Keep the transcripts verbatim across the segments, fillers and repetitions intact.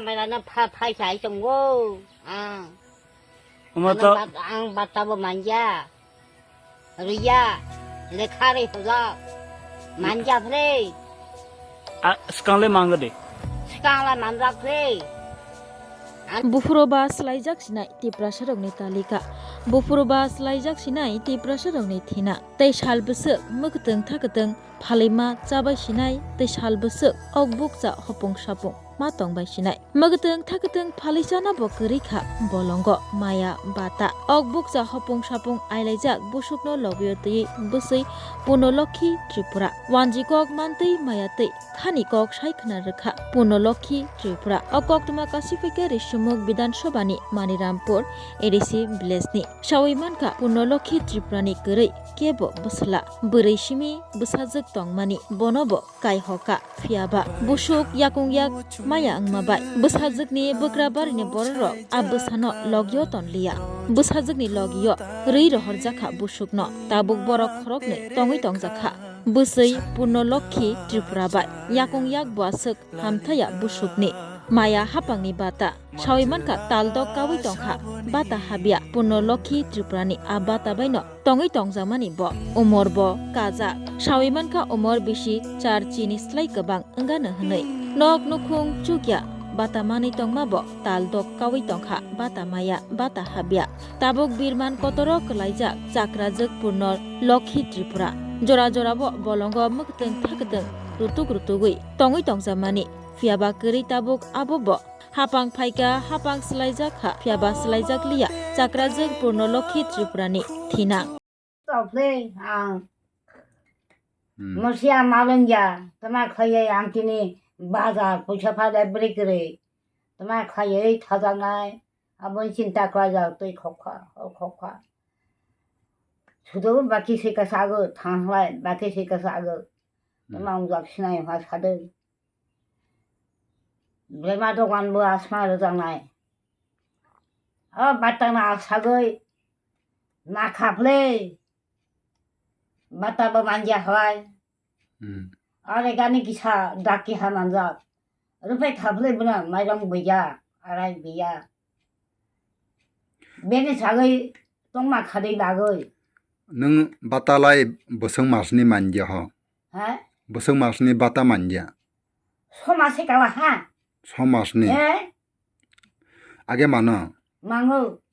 Mairano pha-, phai sai tongo. Ah. Omo Ano to bat-, ang bata bo manja. Riya. Lekha ri hojak. Manja phre. A, swkang le mangde. Swkang le manjak phre. Buphuro ba swlaijak sinai Tiprasarokni talika. Buphuro ba swlaijak sinai Tiprasarokni thina. Tei sal bwswk mwkutwng thakutwng phalima chabai sinai tei sal bwswk ok bukcha hopung sapung ma tongbai sinai. Mwkutwng thakutwng phalwi chana bo kwrwi kha bolongo maya bata. Ok bukcha hopung sapung ailaijak busukno lobio twiwi bwswi Purno Lokhi Tripura. Wanji kok mantwi maya twi khani kok sai khna rwkha Purno Lokhi Tripura. O koktwma kasi phaikha Risumuk Bidhan Sabha ni Manirampur A D C village ni. Sawi mankha Purno Lokhi Tripura ni kwrwi kebo bwsla. Bwrwi simi bwsajwk tongmani bono bo kaihoka. Phiya ba busuk yakung yak maya wngma bai bwsajwkni bwkra barini bororok a bwsano logio tonliya. Bwsajwkni logio rwi rohorjakha busukno. Tabuk borok khoroknwi tongwi tongjakha. Bwswi Purno Lokhi Tripura bai yakung yak bo aswk hamthaya busukni maya hapangni bata. Sawi mankha taldok kawi tongkha bata habya Purno Lokhi Tripurani a bata baino tongwi tongjakmani bo. Umor bo kajak. Sawi mankha umor bisi char chini slai kwbang wngano hwnwi. Nok nukhung chukya bata manwi tongma bo taldok kawi tongkha bata maya bata habya. Tabuk birman kotoro kwlaijak chakrajwk Purno Lokhi Tripura. Jora jora bo bolongo mwkutwng thakutwng rutuk rutugwi tongwi tongjakmani. Phiya ba kwrwi tabuk abo bo hapang phaikha, hapang swlaijak kha, phiya ba swlaijak liya. Chakrajwk Purno Lokhi Tripurani thinang. Tokle ang Hmm. Mosia malungya, tama khaye ang tini bazar puisa phade bri kwrwi. Tama khaye thajaknai, aboni chinta khlaijak twi khokha, o khokha. Sudo baki se kasago, thanglai, baki se kasago. Hmm. Tama ungjak sinai ha sadoi. Bema dogan bo asma rwjaknai. O batana asagoi nakha phle. Bata bo manja hwlai. Hmm. Are gani kisa daki ha manjak. Rupai kha phle buna mairong buya, arai buya. Beni sagoi tongma khadoi bagoi. Nwng batalai bwswng masni manja ho? Ha? Bwswng masni bata manja. Somasni kala ha? Somasni. Eh? Age mano? Mango.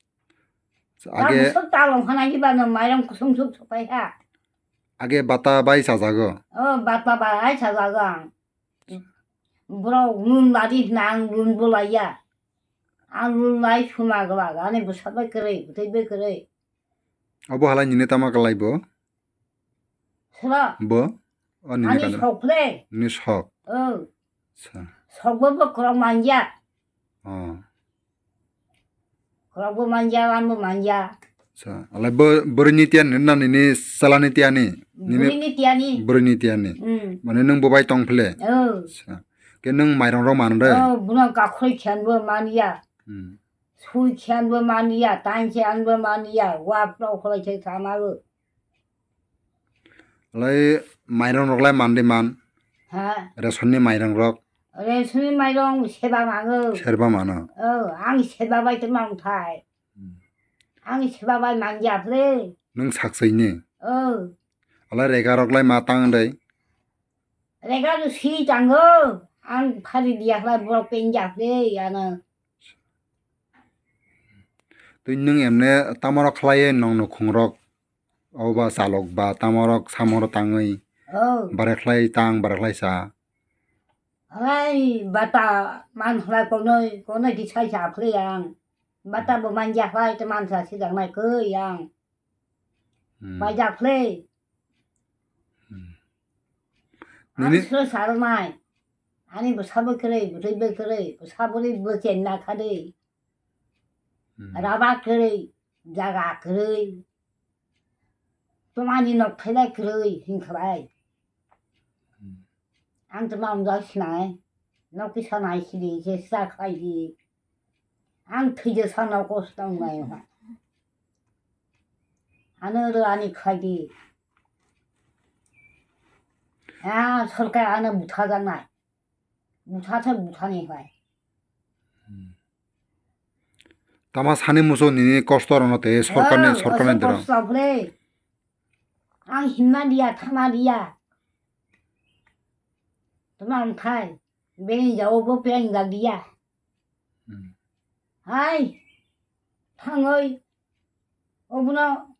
Age bwswk talong hana hiba no mairong kusung suk sopai ha. Age bata bai sajago? Oh, bata bai sajago ang. Borok lun badi hwna ang lun bolaiya. Ang lun lai suma gwlak, ani bwsa bai kwrwi, bwtwi bai kwrwi. Obo halai nini tama kwlai bo? Sra. Bo? O nini ani kano? Sok phle. Nini sok? Oh. Sa. Sok bo bo kwrwng manja. Oh. Khorokbo manja, lambo manja. Acha, alai bo-, bwrwini tiyani na nini salani tiyani? Nini bwrwini tiyani. Bwrwini tiyani. Mm. Mane nwng bo bai tong phle? Oh. Acha. Ke nwng mairong rok mano de? Oh, buno kakhoi khenbo manya. Hmm. Sui khenbo manya, tan khenbo manya, wap rok kholai se sama o. Lai mairong rok lai man de man? Ha? Ration ni mairong rok? Ration ni mairong seba mango. Serba mano? Oh, ang seba bai te mang thai. Hmm. Ang seba bai mang ja phle. Nwng saksai ni? Oh. Alai rega rok lai ma tang dai? Rega no si tango. Ang phari dia lai borok pen ja phle, ano. Twi nwng emne tamo rok khlai nong nukhung rok? Obo ba chalok ba tamo rok samoro tangwi oh. Bare khlai tang, bare khlai cha. Hai bata man khlai konoi, konoi di sai cha phle yang. Bata bo man ja khlai te man cha si jang nai khe yang. Hmm. Bai ja phle. Hmm. Ani nini sro sar nai. Ani bwsa bo kwrwi, bwtwi bo kwrwi, bwsa bwrwi bo chen na kha de. Hmm. Raba kwrwi, jaga kwrwi. Twmani nok phailai kwrwi hinkhlai. Hmm. Ang twma wngjak sinai. Nok kisa nai sidi se sa khlai di. Ang thwija sa nok kosto wngnai ha. Ano ro ani khlai di. Ah, sorkar ano butha janai. Butha se butha ni hai. Tama sani muchung nini kosto rokno tei sorkarni, oh, sorkarni aswk dwrang. Kosto phre. Ang himma diya, thama diya. Tama ang khai. Bini jao bo peng ga diya. Hmm. Hai. Thangoi. Obono.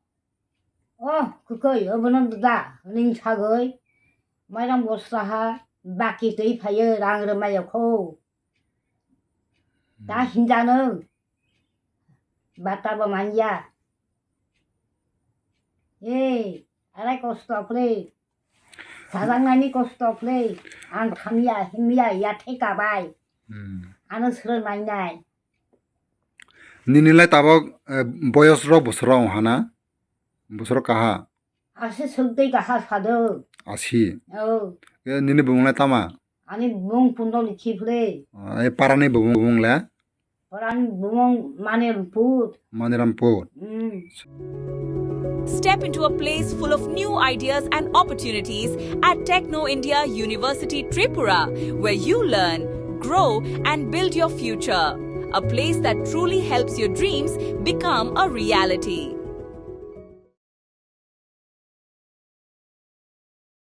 Oh, kwkoi, obono da, ring sagoi. Mairang bosta ha, baki twi phaio, rang rwmai kho. Da hinjano. Bata bo manya. Ei, arai kosto phre. Sajaknani kosto phre. Ang thamya, himya, ya theka bai. Hmm. Ano srwnai nai. Nini lai tabok, eh, boyos rok bosor rok hana? Bosor kaha? Asi suk tei kaha sado. Asi. Oh. Eh, nini bumung lai tama? Ani bumung Pundoli Kiphre. Ah, eh, parani bumung, bumung le? Parani bumung Manirampur. Manirampur. Mm. Step into a place full of new ideas and opportunities at Techno India University Tripura, where you learn, grow, and build your future. A place that truly helps your dreams become a reality.